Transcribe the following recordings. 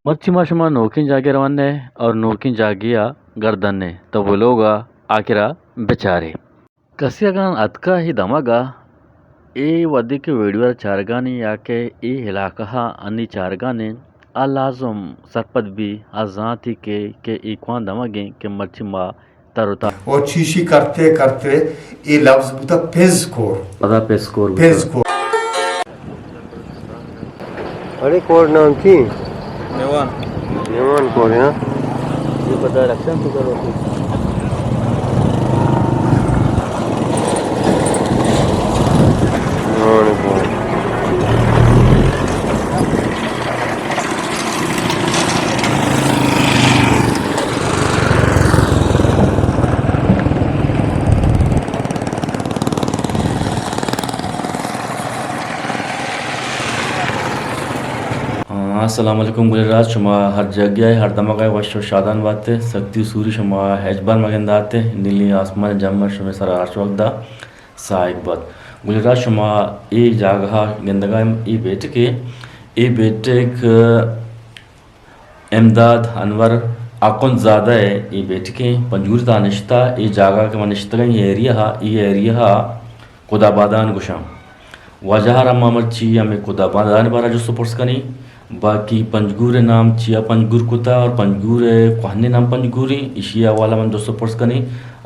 مرچی ما شما نوکیں جاگہ روان ئے اور نوکیں جاگہ ءَ گردان ئے، تو ولوگ ءَ آخر ءَ بچارے۔ کسے اگاں اتکا اے دمگ ءَ، اے وھدے کہ ویڈیو ءَ چارگانی یا کہ اے علاقہ ءَ انی چارگانی، آ لازم سرپد بی، آ زانتی کہ، کہ اے کوان دمگیں کہ مرچی ما تر و تازہ۔ اور چیشی کرتے کرتے اے لفظ بوتا پز کور۔ پدا پز کور بوتا۔ پز کور۔ اڑے کور نام چی؟ نیوان۔ نیوان کور، ہاں۔ یہ پتہ رکھتا تو کرو۔ نیوان کور۔ آ، السلام علیکم گل راج، شما ہر جاگہ ءَ، ہر دمگ ءَ وش و شادان بات ئے، سکتی و سوری شما ہچبر مگندات ئے، نیلی آسمان جمع شمے سرا ہر وقت دا ساہگ بات۔ گل راج، شما اے جاگہ ءَ گندگا اے بیٹکے، اے بیٹک امداد انور آخوند زادہ ءِ اے بیٹکیں پنجگور ءِ تہا نشتہ، اے جاگہ کہ ما نشتگیں اے ایریا ءَ، اے ایریا ءَ کدابادان گوشاں۔ واجہ ءَ را ما مرچی ہمے کدابادان ءِ بارہ ءَ جست ءُ پرس کنیں، باقی پنجگور ءِ نام چیا پنجگور کتا اور پنجگور ءِ کوہنیں نام پنجگوریں، ایشی ءِ حوالہ ءَ من جست ءُ پرس کنیں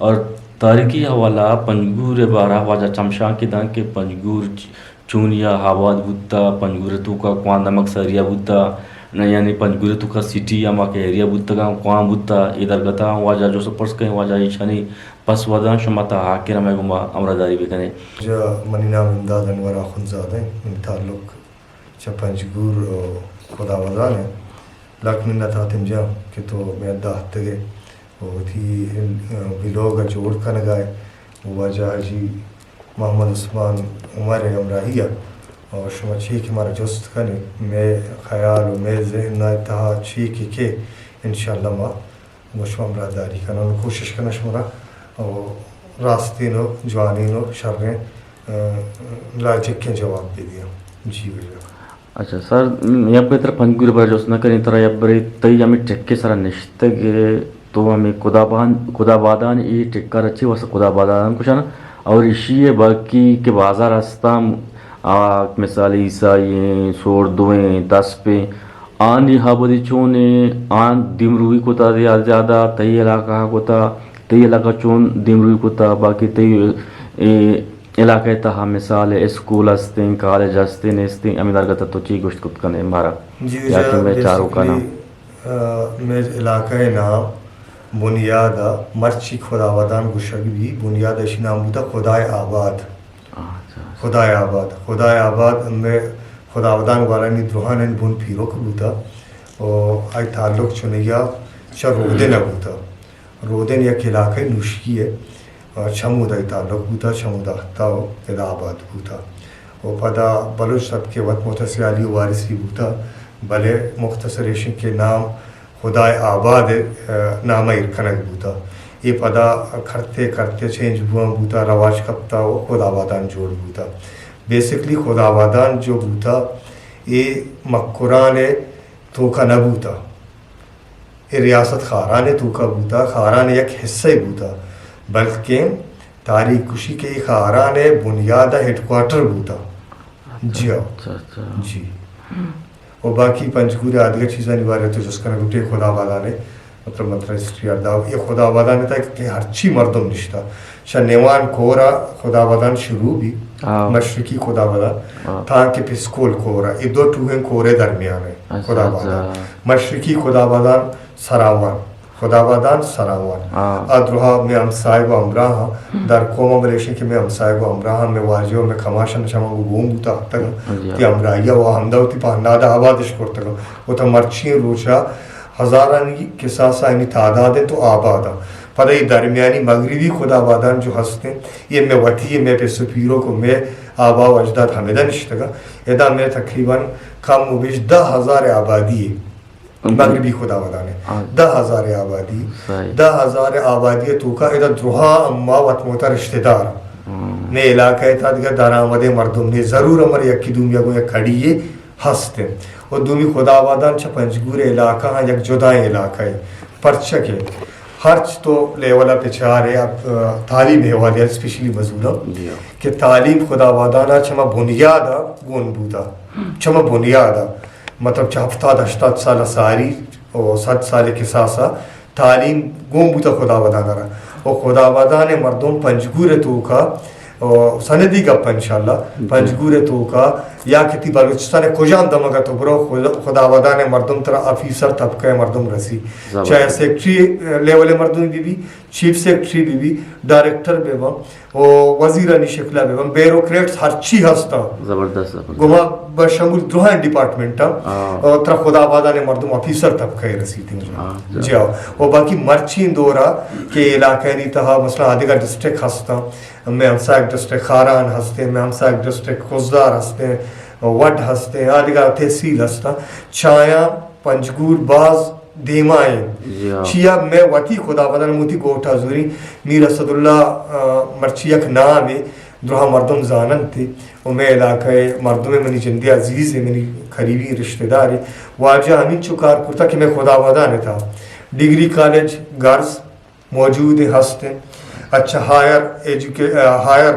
اور تاریخی حوالہ ءَ پنجگور ءِ بارہ ءَ واجہ چمشانکے داں کہ پنجگور چ-، چونیا آباد بوتا، پنجگور ءِ توکا کوان دمگ سریا بوتا، نہ یعنی پنجگور ءِ توکا سٹی ہما کہ ایریا بوتگاں، کوان بوتا، اے درگتا واجہ جست ءُ پرس کئیں، واجہ ایشانی پسو داں، شما تا آخر ہمے گوما ہمراہداری بکنیں۔ جا منی نام امداد انور آخوندزادہ ایں، منی تعلق چہ پنجگور ءُ کدابادان ایں۔ لک منت حاتم جان کہ تو مئے ادا اتکگ ئے ءُ وتی، ا، ویلوگ ءَ جوڑ کنگ ءَ ئے ءُ واجہ حاجی محمد عثمان عمر ءِ ہمراہی ءَ ءُ شما چی کہ مارا جست کن ئے، مئے خیال ءُ مئے ذہن ءِ تہا چی کہ کئے، انشاءاللہ ما گوں شما ہمراہداری کناں ءُ کوشش کناں شمارا ءُ راستیں ءُ جوانیں ءُ شریں، ا، لاجکیں جواب بدیاں۔ جی واجہ۔ اچھا سر، یک بے ترا پنجگور ءِ بارہ ءَ جست نہ کنیں، ترا یک برے تئی ہمے ٹک ءِ سرا نشتگ، تو ہمے کدابان-، کدابادان، اے ٹک ءَ را چی واسطہ کدابادان گوشاں؟ اور ایشی ءِ باقی کہ بازار ہستاں، آ، مثال عیسائی ایں، سوڑدو ایں، تسپ ایں، آنی آبادی چون ایں؟ آن دیمروی کتا زیادہ، زیادہ تئی علاقہ کتا، تئی علاقہ چون دیمروی کتا، باقی تئی، اے، علاقہ ءِ تہا مثال اسکول ہستیں، کالج ہستیں، نیستیں، ہمے درگت ءَ تو چی گوشت کت کن ئے مارا؟ جی یا واجہ، کہ مئے چاروکاں؟ بیسکلی، ا، مئے علاقہ ءِ نام بنیاد ءَ مرچی کدابادان گوشگ بی، بنیاد ءَ اشی نام بوتا خدائے آباد۔ اچھا۔ خدائے آباد، خدائے آباد مئے کدابادان والانی دراہانی بن پیرک بوتا ءُ آئی تعلق چونیا چہ رودن ءَ بوتا۔ رودن یک علاقہ نوشکی ءِ، ءُ چمودا تعلق بوتا، چمودا ہتا ءُ ادا آباد بوتا۔ ءُ پدا بلوچ سبک ءِ وت مختصر علی وارثی بوتا، بلے مختصر ایش کہ نام خدائے آباد ءِ، ءَ، نام ءَ ایر کنگ بوتا۔ اے پدا کرتے کرتے چینج بوان بوتا، رواج کپتا ءُ کدابادان جوڑ بوتا۔ بیسکلی کدابادان جو بوتا، اے مکران ءِ توکا نہ بوتا۔ اے ریاست خاران ءِ توکا بوتا، خاران ءِ یک حصہ بوتا، بلکیں تاریخ گوشی کہ اے خاران ءِ بنیاد ءَ ہیڈ کوارٹر بوتا۔ جی ہاں۔ اچھا، اچھا۔ جی۔ ءُ باقی پنجگور ءِ آدگہ چیزانی بارے تو جست کنگ لوٹے، خدابادان ءِ، مطلب، من ترا ہسٹری ءَ داؤ۔ اے خدابادان ءِ تہا کہ ہرچی مردم نشتا، چہ نیوان کور ءَ خدابادان شروع بی، ہاں۔ مشرقی خدابادان، ہاں۔ تاں کہ پسکول کور ءَ، اے دو ٹوہیں کور ءِ درمیان ءَ اچھا، خدابادان۔ اچھا۔ مشرقی خدابادان سراوان، خدابادان سراوان۔ ہاں۔ آ درہا مئے ہمسایگ ءُ ہمراہ آں۔ در قوم ءَ بلے ایشیں کہ مئے ہمسایگ ءُ ہمراہ آں، مئے واجہ ءُ مئے کماش آں، چہ ما گوں گون بوتا اتکگاں۔ جی۔ وتی ہمراہی ءَ وا ہمدا وتی پہناد ءَ آبادش کرتگاں۔ وتا مرچی روچا ہزارانی کساس ءَ آیانی تعداد انت ءُ آباد آں۔ پدا اے درمیانی مغربی خدابادان جو ہست انت، اے مئے وتی، مئے پس ءُ پیرک ءُ مئے آبا ءُ اجداد ہمدا نشتگاں۔ ادا مئے تقریباً کم ءُ بیش دہ ہزار آبادی اے۔ مغربی خدابادان ءِ۔ ہاں۔ دہ ہزار آبادی۔ صحیح۔ دہ ہزار آبادی ءِ توکا ادا درہا اما وت موتا رشتہ دار۔ ہاں۔ مئے علاقہ ءِ تہا دگہ درآمدیں مردم نے، ضرور امر یکی دومی ءَ گوں یک کڑی یے ہست انت۔ و دومی خدابادان چہ پنجگور ءِ علاقہ ہاں یک جدائیں علاقہ ئے۔ پرچہ کہ ہرچ تو لیول ءَ پہ چارے، اب، ءَ، تعلیم ءِ حوالے ءَ اسپیشلی مزورم جی ہاں۔ کہ تعلیم خدابادان ءَ چہ ما بنیاد ءَ گون بوتا۔ چہ ما بنیاد ءَ، مطلب، چہ ہفتاد ہشتاد سال ءَ ساری و صد سال ءِ کساس ءَ تعلیم گون بوتہ خدابادان ءَ را۔ و خدابادان ءِ مردم پنجگور ءِ توکا، و سندی گپ انشاءاللہ، جی۔ پنجگور ءِ توکا یا کہ تی بلوچستان ءِ کجام دمگ ءَ تو برو، خدا-، خدابادان ءِ مردم ترا آفیسر طبقہ ءِ مردم رسی۔ زبردست۔ چاہے سیکرٹری لیول ءِ مردم بی بی، چیف سیکرٹری بی بی، ڈائریکٹر بی بی، و وزیرانی شکل ءَ بہ بنت، بیوروکریٹس ہرچی ہستاں۔ زبردست، زبردست۔ گما بشمول درہیں ڈیپارٹمنٹاں، آ۔ و ترا خدابادان ءِ مردم آفیسر طبقہ ءَ رسیت انت۔ آ، جی ہاں۔ و باقی مرچی دور ءَ کہ علاقہانی تہا مثلاً آدگہ ڈسٹرکٹ ہستاں، مئے ہمساہگ ڈسٹرکٹ خاران ہستیں، مئے ہمساہگ ڈسٹرکٹ خضدار ہستیں، وڈ ہستیں، آدگہ تحصیل ہستاں، چایاں پنجگور باز دیما انت۔ جی ہاں۔ چیا مئے وتی خدابادان موتی گوٹا زوری میر اسداللہ، آ، مرچی یک نامے درہا مردم زاننت و مئے علاقہ ءِ مردم، منی جندے عزیز ءِ، منی قریبی رشتہ دارے، واجہ ہمینچو کار کرتا کہ مئے خدابادان ءِ تہا ڈگری کالج گرز موجود ہیں، ہست ہیں۔ اچھا، ہائر ایجوکے-، آ، ہائر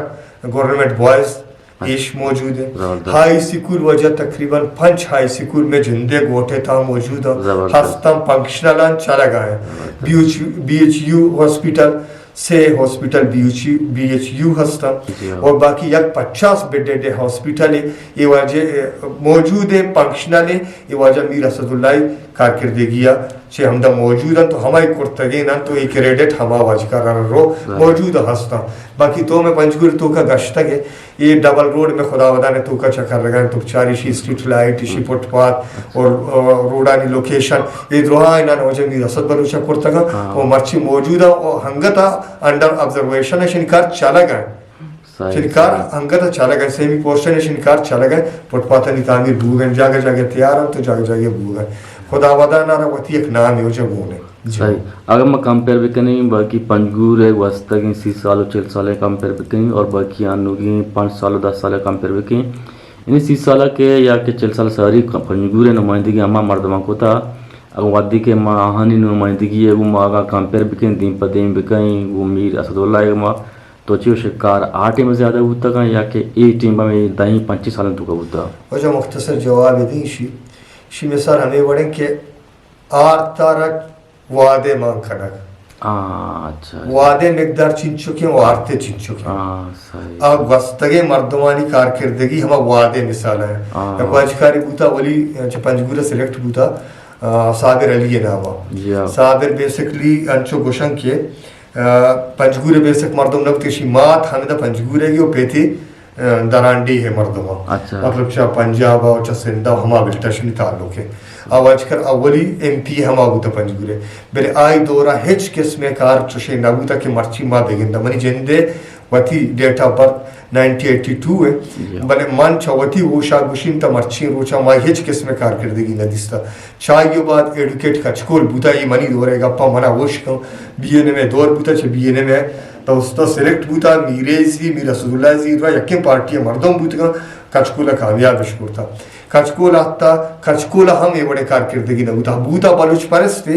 گورنمنٹ بوائز ایش موجود ہیں۔ زبردست۔ ہائی سکول واجہ تقریباً پنچ ہائی سکول مئے جندے گوٹے تہا موجود ہیں۔ زبردست۔ ہستاں، فنکشنل ہیں، چلگا ہیں۔ زبردست۔ بی ایچ، بی ایچ یو ہاسپٹل، سے ہاسپٹل بی ایچ یو، بی ایچ یو ہستاں۔ جی ہاں۔ اور باقی یک پچاس بیڈڈ ہاسپٹل ہے، یہ واجہ، اے، موجود ہے، فنکشنل ہے، یہ واجہ میر اسداللہ کارکردگی ءَ چہ ہمدا موجود انت و ہمائی کرتگین انت و اے کریڈٹ ہما واجکاران رو ہاں۔ موجود ہستاں۔ باقی تو مئے پنجگور توکا گشتگ ئے، اے ڈبل روڈ مئے خداودان توکا چکر لگا انت، تو بچاری شی اسٹریٹ لائٹ، شی فٹ پاتھ اور، اور روڈانی لوکیشن، اے درہا انان واجہ میر اسد بلوچا کرتگا ہاں۔ و مرچی موجود و ہنگتا انڈر آبزرویشن شنی کار چلگا انت۔ صحیح، شنی کار صحیح۔ انگت چلگ ءَ، سیمی پورشن شنی کار چلگ ءَ، فٹ پاتھانی تعمیر بوگ ءَ، جاگہ جاگہ تیار انت تو جاگہ جاگہ بوگ ءَ۔ خداودان ءَ را وتی یک نامے وجہ گون انت۔ جی۔ صحیح۔ اگر ما کمپیئر بکنیں باقی پنجگور ءِ گوستگیں سی سال و چل سال ءَ کمپیئر بکنیں اور باقی آنوگیں پنچ سال و دس سال ءَ کمپیئر بکنیں، یعنی سی سال ءَ کہ یا کہ چل سال ساری پنجگور ءِ نمائندگی ہما مردماں کتا، اگر وھدے کہ ما آہانی نمائندگی ءَ گوں ما اگاں کمپیئر بکنیں، دیم پہ دیم بکنیں، گوں میر اسداللہ ءَ ما تو چی گوشے کار آ ٹیم ءَ زیادہ بوتگ انت یا کہ اے ٹیم ءَ ہمے دہیں پنچیں سالانی توکا بوتگ؟ واجہ مختصر جواب دیں شی، شی مثال ہمے وڑیں کہ آرت ءَ را وعدے مان کنگ۔ آ، اچھا، اچھا۔ وعدے مقدار چنچکیں و آرتے چنچکیں۔ آ، صحیح۔ آ گوستگیں مردمانی کارکردگی ہما وعدے مثال ہیں۔ آ۔ یک واجکاری بوتا ولی چہ پنجگور سلیکٹ بوتا، آ، صابر علی ناما۔ جی ہاں۔ صابر بیسکلی انچو گوشن کہ آ، پنجگور ءِ بیسک مردم نہ بوت، ایشی مات ہمدا پنجگور ءِ و پیتی، آ، درانڈیہ ءِ مردم ءَ۔ اچھا۔ مطلب چہ پنجاب ءَ و چہ سندھ ءَ ہما بلٹا شنی تعلق ہے۔ آ واجکار اولی ایم پی ہما بوتا پنجگور ءِ۔ بلے آئی دور ءَ ہچ قسم ءِ کار چوشے نہ بوتا کہ مرچی ما بگندہ۔ منی جندے وتی ڈیٹ آف برتھ نائنٹین ایٹی ٹو ہے۔ جی۔ بلے من چہ وتی ہوشا گوشین تا مرچی روچا ما ہچ قسم ءِ کارکردگی نہ دیستا۔ چہ آئی ءَ بعد ایڈوکیٹ کچکول بوتا، اے منی دور ءِ گپاں منا ہوش کن، بی این ایم ءِ دور بوتا، چہ بی این ایم ءَ تو استاد سلیکٹ بوتا، میرے زی، میر اسداللہ زی، درا یکیں پارٹی ءِ مردم بوتگاں، کچکول ءَ کامیاب اش کرتا۔ کچکول آتا، کچکول ءَ ہم اے وڑیں کارکردگی نہ بوتا۔ بوتا بلوچ پرستے،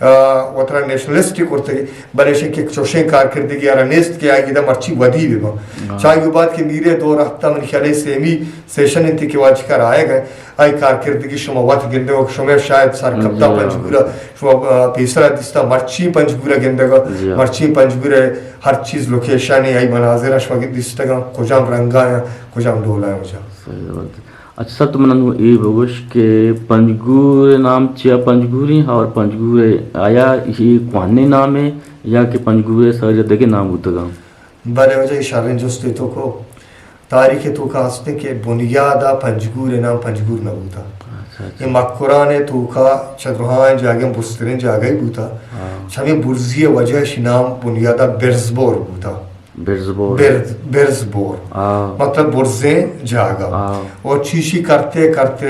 آ، وترا نیشنلسٹ کرتگی، بلے شے کہ چوشیں کارکردگی آرا نیست کہ آئی ادا مرچی ودی بہ بن۔ ہاں۔ چہ آئی ءَ بعد کہ میر ءِ دور آتا، من خیال ہے سیمی سیشن انت کہ واجکار آئے گئے، آئی کارکردگی شما وت گندے و شما شاید سرکپتا جی ہاں۔ پنجگور ءَ شما، آ، پیسرا دیستا مرچی پنجگور ءَ گندگا، جی ہاں۔ مرچی پنجگور ءِ ہر چیز لوکیشن ہے، آئی مناظر ءَ شما دیستگا، کجام رنگا یا کجام ڈولا ہے وجہ۔ صحیح بات۔ اچھا سر، تو منا نوں اے بگوش کہ پنجگور ءِ نام چیا پنجگوری اور پنجگور ءِ آیا یہ کوہنیں نام ہے یا کہ پنجگور ءِ ساری دگہ نام بوتگا؟ بلے واجہ، اے شریں جستے تو کو۔ تاریخ ءِ توکا ہستیں کہ بنیاد ءَ پنجگور ءِ نام پنجگور نہ بوتا۔ اچھا، اچھا۔ اے مکران ءِ توکا چہ درہائیں جاگہیں برزتریں جاگہے بوتا۔ ہاں۔ چہ ہمے برزی ءِ وجہ اشی نام بنیاد ءَ برزبور بوتا۔ برزبور۔ برز-، برزبور۔ ہاں۔ مطلب برزیں جاگہ۔ ہاں۔ اور چیشی کرتے کرتے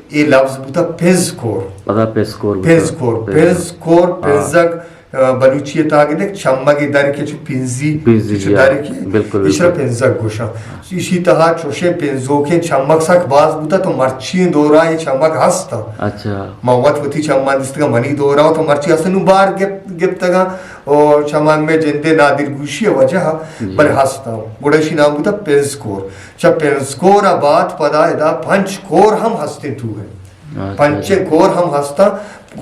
اے لفظ بوتا پزکور۔ پدا پزکور بوتا۔ پزکور، پزکور۔ پزکور، ہاں۔ پزگ، بلوچی ءِ تہا گندے چمگ ءِ در کہ چو پنزی، پنزی، چو جی، در کہ بالکل، ایشرا بالکل۔ پنزگ گوشاں۔ ایشی تہا چوشیں پنزوکیں چمگ سک باز بوتا، تو مرچی دورا اے چمگ ہستا۔ اچھا۔ ما وت وتی چمان دیستگا منی دورا تو مرچی ہستا، نوں بار گپ-، گپتگا او چمان میں جندے نادر گوشی وجہ، جی۔ بلے ہستا۔ گڑا ایشی نام بوتا پنزکور۔ چہ پنزکور ءَ بعد پدا ادا پنچ کور ہم ہستیں تو ہے۔ اچھا، پنچیں اچھا۔ کور ہم ہستا،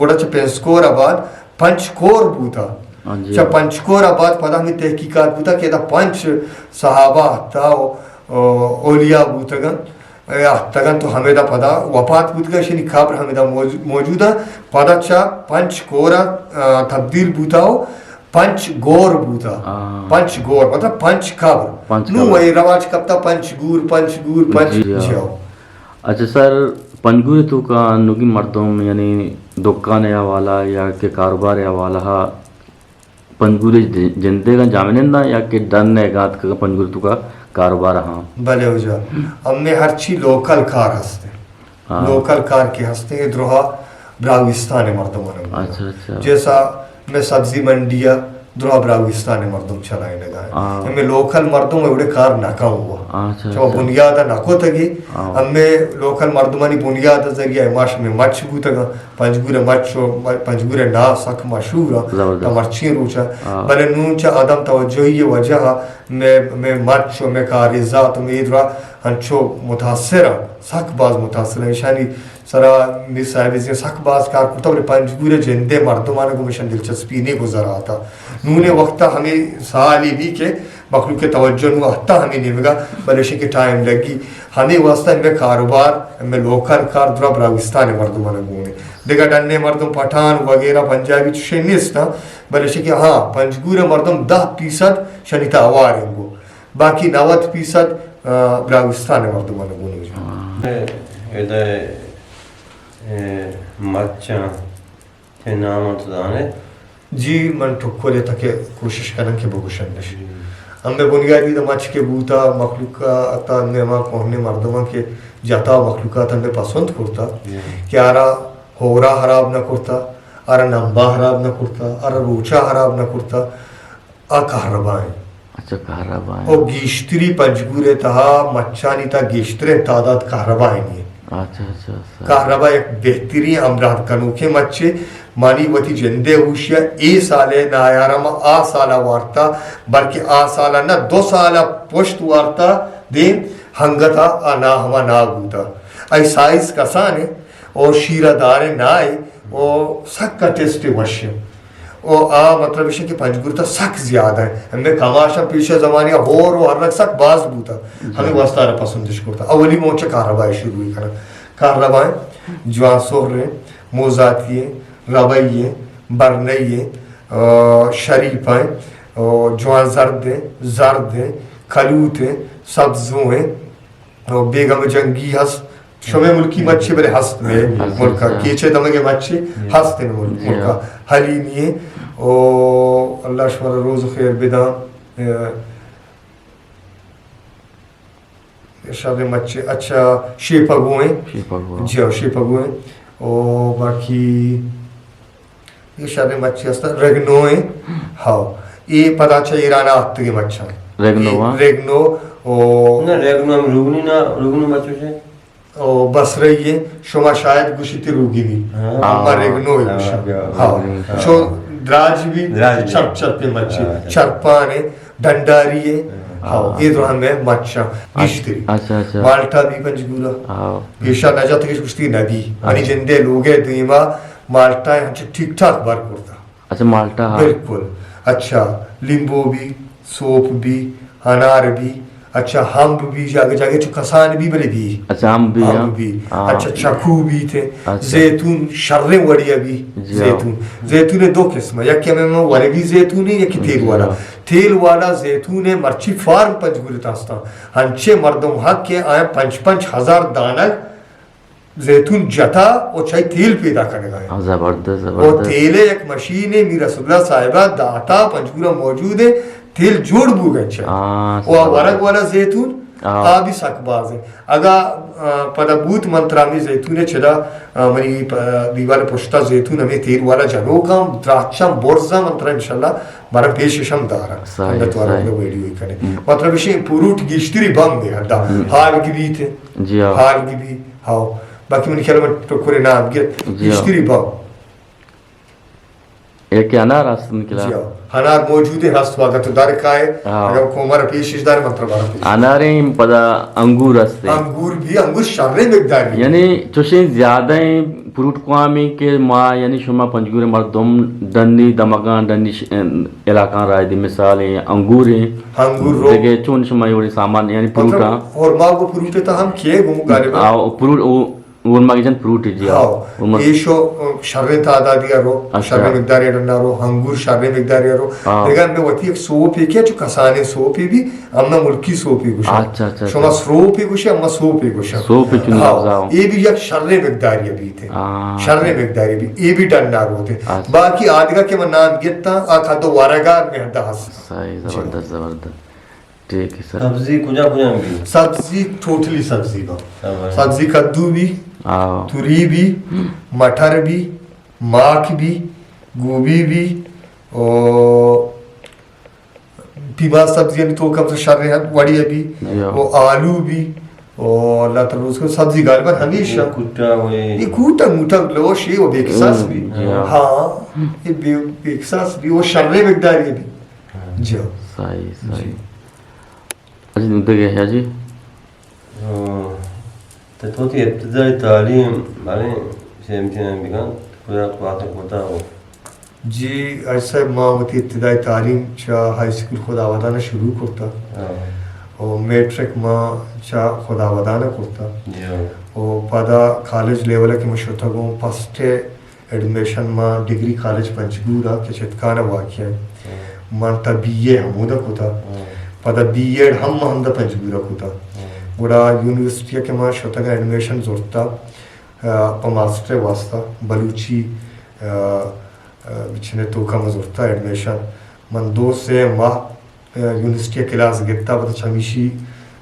گڑا چہ پنزکور ءَ بعد پنچ کور بوتا۔ ہاں جی۔ چہ پنچ کور ءَ بعد پدا ہمیں تحقیقات بوتا کہ ادا پنچ صحابہ ہتا و، و اولیاء بوتگن، اے ہتگن تو ہمیدا پدا وفات بوتگن، اشانی قبر ہمیدا موج-، موجود ہیں۔ پدا چہ پنچ کور ءَ، آ، تبدیل بوتا و پنچ گور بوتا۔ ہاں۔ پنچ گور، مطلب پنچ قبر۔ پنچ نوں قبر۔ اے رواج کپتا پنچ گور، پنچ گور، پنچ جی، ہاں۔ جیو۔ اچھا سر، پنجگور ءِ توکا انوگیں مردم، یعنی دکان ءِ حوالہ یا کہ کاروبار ءِ حوالہ ءَ پنجگور ءِ ج-، جندے گا جامننداں یا کہ ڈن ءَ گا اتکگاں پنجگور ءِ توکا کاروبار ہاں؟ بلے واجہ، ہمے ہرچی لوکل کار ہست۔ ہاں۔ لوکل کار کہ ہست، اے درہا براہوستان ءِ مردماں گون۔ اچھا، اچھا۔ جیسا میں سبزی منڈی ءَ درا براہوستان ءِ مردم چلائینگا ایں۔ ہاں۔ ہمے لوکل مردم ایوڑے کار نہ کن ہوا۔ اچھا، چو اچھا۔ بنیاد ءَ نہ کتگی۔ ہاں۔ ہمے لوکل مردمانی بنیاد ءِ ذریعہ ما شمے مچ بوتگاں۔ پنجگور ءِ مچ و پنجگور ءِ ناہ سک مشہور ءَ۔ زبردست۔ تا مرچی روچ ءَ۔ ہاں۔ بلے نوں چہ عدم توجہی ءِ وجہ ءَ مے، مے مچ و مے کاریزات و مے درا انچو متاثر ءَ، سک باز متاثر ءَ۔ ایشانی سرا میر صاحب زین سک باز کار کرتا، بلے پنجگور ءِ جندے مردمان گوں ایشان دلچسپی نے گزراتا۔ نونے وقتا ہمے سالی بی کہ مخلوق ءِ توجہ نوں ہتا ہمے نیمگا، بلے شی کہ ٹائم لگی۔ ہمے واسطہ ہمے کاروبار، ہمے لوکل کار درا براہوستان ءِ مردمان گونے۔ دگہ ڈنے مردم پٹھان وغیرہ پنجابی چشے نیستا، بلے شی کہ ہاں، پنجگور ءِ مردم دہ فیصد شنی تا اوار انگو۔ باقی نود فیصد، آ، براہوستان ءِ مردمان گون۔ ہاں۔ ادا، اے، مچاں تے نام انت زانے؟ جی، من ٹکلے تک کوشش کناں کہ بگوشنش۔ ہم۔ ہمے بنیادی دا مچ کہ بوتا، مخلوق ءَ تا ہمے ہما کوہنیں مردماں کہ جتا مخلوقات ہمے پسند کرتا، جی۔ کہ آرا ہورا خراب نہ کرتا، آرا نمبا خراب نہ کرتا، آرا روچا خراب نہ کرتا۔ آ کہربا ایں۔ اچھا، کہربا ایں۔ او گیشتری پنجگور ءِ تہا مچانی تہا گیشتریں تعداد کہربائینی ایں۔ اچھا، اچھا، اچھا۔ کہربا یک بہترین ہمراہ کنوکیں مچے۔ منی وتی جندے ہوشیا اے سالے نایارم آ سالا وارتا، بلکہ آ سالا نہ، دو سالا پشت وارتا دیم ہنگتا آ نا ہما نا بوتا۔ اے سائز کسانے او شیرہ دارے نائے او سکا ٹیسٹ وشیں۔ او آ مطلب ایش کہ پنجگور تا سک زیادہ ایں۔ ہمے کماشاں پیش زمانی ہور و ہرک سک باز بوتا۔ جی۔ ہمے واسطہ آرا پسندش کرتا۔ اولی مون چہ کہربا شروع کناں۔ کہربا ایں، جوان سہر ایں، موزاتی ایں، ربئی ایں، برنئی ایں، آ، شریپ ایں، آ، جوان زرد ایں، زرد ایں، کلوت ایں، سبزو ایں، او بیگم جنگی ہست، شمے ملکی مچے بلے ہست مئے ہست، ملکا، ہست۔ کیچے دمگے مچے ہست ایں مل-، جی۔ ملکا۔ ہاں۔ حلیمی ایں، او اللہ شمارا روز خیر بداں۔ اے، شر مچے، اچھا، شیپگو ایں۔ شیپگو۔ جی ہاں، شیپگو ایں۔ او باقی اے شریں مچے ہست، رگنو ایں۔ ہاو۔ اے پدا چہ ایران ءَ آتکگیں مچ اَنت۔ رگنو، اے ہاں۔ رگنو، او نہ، رگنو ہم روگنی نہ، روگنو مچ ایں۔ او بصرہ ایں، شما شاید گوشیت روگنی۔ ہاں۔ ما رگنو ایں ہاں، گوشاں۔ ہاں، ہاں۔ روگنی۔ چو دراج بی، دراج بی۔ چرپ چرپیں مچے، ہاں۔ چرپان ایں، ڈنڈاری ایں۔ ہاں۔ ہاو، اے درا ہمے مچ اَنت، گیشتری۔ اچھا، اچھا۔ مالٹا بی پنجگور ءَ۔ ہاں۔ پیشا نہ جاتگش گوشتی نبی۔ ہاں۔ منی جندے لوگے دیما مالٹا انچو ٹھیک ٹھاک بار کرتا۔ اچھا، مالٹا، ہاں۔ بالکل۔ اچھا، لیمبو بی، سوپ بی، انار بی، اچھا، ہمب بی، جاگہ جاگہ چو کسان بی بلے بی۔ اچھا، ہمب بی، ہمب ہاں۔ بی۔ ہاں۔ اچھا، چکو بی تے، اچھا۔ زیتون شریں وڑیا بی، جی، ہاں۔ زیتون۔ زیتون دو قسم، یکی ہمیں ورگی زیتون ایں، یکی تیل والا۔ جی، ہاں۔ تیل والا زیتون ایں، مرچی فارم پنجگور ءَ ہستاں۔ ہنچیں مردم ہست کہ آیاں پنچ پنچ ہزار دانگ زیتون جتا و چہ تیل پیدا کنگا ایں۔ ہاں، زبردست، و زبردست۔ تیل یک مشینے میر رسول اللہ صاحبا داتا، پنجگورا موجود ایں، تیل جوڑ بوگا ایں چہ۔ ہاں، و زبردست۔ ورگ والا زیتون، آ۔ آ بھی سک باز ایں۔ اگا، آ، پدا بوت من ترا ہمے زیتون ءِ چدا، آ، منی پ-، دیوال ءِ پشتا زیتون ہمے تیر والا جنوکاں، دراچاں برزاں من ترا انشاءاللہ برا پیشش ہم داراں۔ صحیح، اللہ تو صحیح۔ ویڈیو کنے۔ ہم۔ مطلب ایشی پروٹ گیشتری بم دے ہدا۔ ہم۔ حال کی بیت۔ جی ہاں۔ حال کی بی، ہاؤ۔ باقی منی خیال میں ٹکرے نام گیت۔ جی ہاں۔ گیشتری بم۔ یک انار ہست انت کلا۔ جی ہاں۔ انار موجود ایں، ہست، اگر تو در کائے، ہاں۔ اگر کومر پیشش دار، من ترا بارا پیش۔ اناریں پدا انگور ہست ایں۔ انگور بھی، انگور شریں مقدار بھی۔ یعنی چوشیں زیادہ ایں پروٹ کوامیں کہ ما، یعنی شما پنجگور مردم ڈنی دمگاں، ڈنی ش-، علاقاں رائے دی، مثال ایں انگور ایں۔ انگور رو۔ دگہ چون شما یہ وڑی سامان، یعنی پروٹاں۔ مطلب، اور ما وہ پروٹ تا ہم کیے گوں غالباً۔ آ، پروٹ، وہ اور مگی جن پروٹ جی، ہاؤ۔ ہاؤ۔ اور مگ- ایشو، ام، شریں تعدادی رو، اچھا۔ شریں مقداری ڈنڈا رو، انگور شریں مقداری رو۔ ہاں۔ دگہ ہمیں وتی ایک سوپے کہ چو کسانیں سوپے بھی، ہمنا ملکی سوپے گوشا۔ اچھا، اچھا، شما اچھا۔ سروپے گوشے، ہما سوپے گوشا۔ سوپے چون ہاؤ۔ لفظ آؤ۔ یہ بھی یک شریں مقداری بیت۔ ہاں۔ شریں مقداری بھی، یہ بھی ڈنڈا روتے۔ اچھا۔ باقی آدگا کہ من نام گیتا، آ کدو وارگار میں ہدا ہست۔ صحیح، جی۔ زبردست، زبردست۔ ٹھیک ہے سر۔ سبزی کجا کجا بھی؟ سبزی ٹوٹلی سبزی با۔ ہاں۔ سبزی کدو بھی، ہاں۔ توری بھی، مٹر بھی، ماک بھی، گوبھی بھی، او پیما سبزی یعنی تو کم سے شر ہے، وڑی بھی، جی ہاں۔ او آلو بھی، او اللہ تعالی اس کو سبزی غالباً ہمیشہ۔ یہ کوٹا ہوئے۔ یہ کوٹا موٹا لوشی وہ بے کساس بھی۔ جی ہاں۔ ہاں، یہ بے، بے کساس بھی، وہ شر مقداری بھی۔ جی ہاں۔ صحیح، صحیح۔ جی۔ اچھا، دگہ ہے جی۔ ہاں۔ تو تو تی ابتدائی تعلیم، بارے سے امتحان بکن، کجا تو آتے کوتا ہو؟ جی، حاج صاحب، ما وتی ابتدائی تعلیم چہ ہائی اسکول خداودان شروع کرتا۔ ہاں۔ اور میٹرک ما چہ خداودان کرتا۔ جی ہاں۔ اور پدا کالج لیول کہ ما شتگوں، فرسٹ ایڈمیشن ما ڈگری کالج پنجگور ء کہ چتکان ء واقع ہے۔ ہاں۔ من تا بی اے ہمودا کتا۔ ہاں۔ پدا بی ایڈ ہم ما ہمدا پنجگور ء کتا۔ ہاں۔ گڑا یونیورسٹی ء کہ ما شتگ ایڈمیشن زرتا، ء، پہ ماسٹر ء واسطہ بلوچی، ء، ء، بچنے توکا ما زرتا ایڈمیشن۔ من دو سے ماہ یونیورسٹی ء کلاس گپتا، پدا چمیشی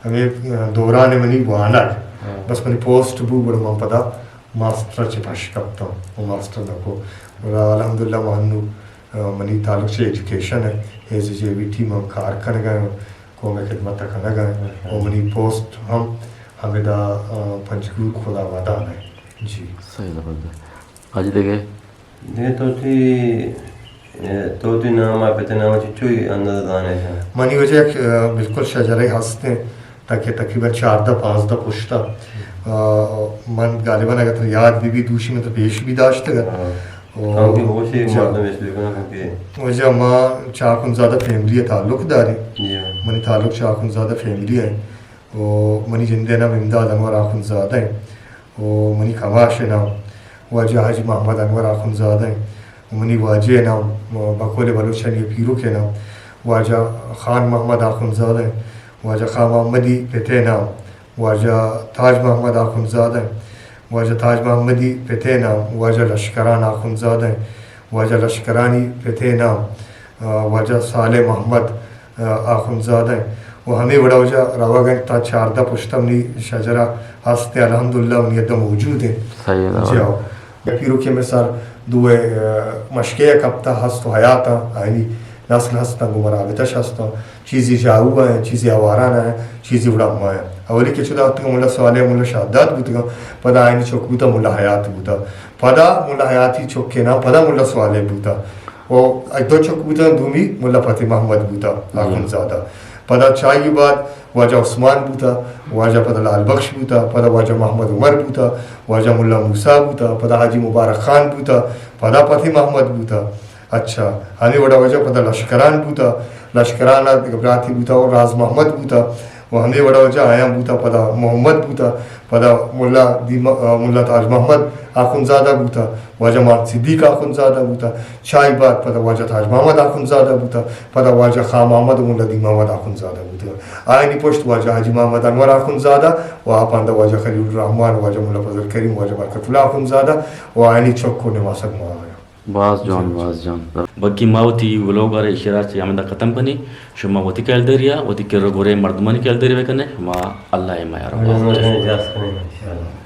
ہمے دوران منی وانگ، ہاں۔ بس منی پوسٹ بو، گڑا من پدا ماسٹر ء چہ پش کپتاں و ماسٹر نہ کو۔ گڑا الحمدللہ من انو، آ، منی تعلق چہ ایجوکیشن ء، ایز اے جے وی ٹی من کار کنگ ء، قوم ء خدمت ء کنگ ء، و منی پوسٹ ہم ہمدا، آ، پنجگور خداودان ء۔ جی۔ صحیح، زبردست۔ اج دگہ؟ دگہ تو تی، اے، تو تی نام ء پت ء نام ء چچو اندازہ زانے شا؟ منی وجہ یک، اے، بالکل شجرے ہست انت، تاکہ تقریباً چاردہ پانزدہ پشت ء۔ آ، من غالباً اگر ترا یاد بی بی دوشی من ترا پیش بھی داشتگ ء۔ ہاں۔ او، کم بھی ہوشی جا۔ مردم اس بکناں کہ۔ وجہ ما چہ آخوندزادہ فیملی ء تعلق داریں۔ جی ہاں۔ منی تعلق چہ آخوندزادہ فیملی ء۔ و منی جندے نام امداد انور آخوندزادہ انت و منی کماش نام واجہ حاجی محمد انور آخوندزادہ انت و منی واجہ نام بقول بلوچانی پیرک نام واجہ خان محمد آخوندزادہ انت، واجہ خان محمدی پتے نام واجہ تاج محمد آخوندزادہ انت، واجہ تاج محمدی پتے نام واجہ لشکران آخوندزادہ انت، واجہ لشکرانی پتے نام، آ، واجہ صالح محمد، آ، آخوندزادہ انت۔ و ہمے وڑا واجہ روگ انت تا چاردہ پشت منی شجرہ ہست انت، الحمدللہ منی ادا موجود انت۔ صحیح ہے۔ جی ہاؤ۔ پیرو کہ میں سر دوئے، آ، مشکے کپتا ہست و حیات انت، آئینی نسل ہست انت، گوں من رابطہ شست انت۔ چیزی جاہو ء، چیزی آواران ء، چیزی وڑا ما ء۔ اولی کہ چدا اتکگ ملا صالح ملا شہداد بوتگاں، پدا آئینی چک بوتا ملا حیات بوتا، پدا ملا حیاتی چکے نام پدا ملا صالح بوتا۔ و دو چک بوتا، دومی ملا فتح محمد بوتا، آخوندزادہ۔ پدا چائی بعد واجہ عثمان بوتا، واجہ پدا لال بخش بوتا، پدا واجہ محمد عمر بوتا، واجہ ملا موسیٰ بوتا، پدا حاجی مبارک خان بوتا، پدا فتح محمد بوتا۔ اچھا، ہمے وڑا واجہ پدا لشکران بوتا، لشکران ء دگہ براتے بوتا و راز محمد بوتا و ہمے وڑا واجہ آیاں بوتا، پدا محمد بوتا، پدا ملا دیما-، ملا تاج محمد آخوندزادہ بوتا، واجہ مان صدیق آخوندزادہ بوتا، چائی بعد پدا واجہ تاج محمد آخوندزادہ بوتا، پدا واجہ خان محمد و ملا دین محمد آخوندزادہ بوتا۔ آیانی پشت واجہ حاجی محمد انور آخوندزادہ و آ پاندا واجہ خلیل الرحمن، واجہ ملا فضل کریم، واجہ برکت اللہ آخوندزادہ و آیانی چک و نماسگ ما آیاں۔ باز جوان، باز جوان. بلکہ ما وتی ولاگ ءَ را ایشی ءَ را چہ ہمدا ختم کنیں. شما وتی کیلدری ءَ، وتی کر ءُ گور ءِ مردمانی کیلدری بکنے. شما اللہ ءِ میار. اللہ ءِ اجازت کنیں، انشاءاللہ.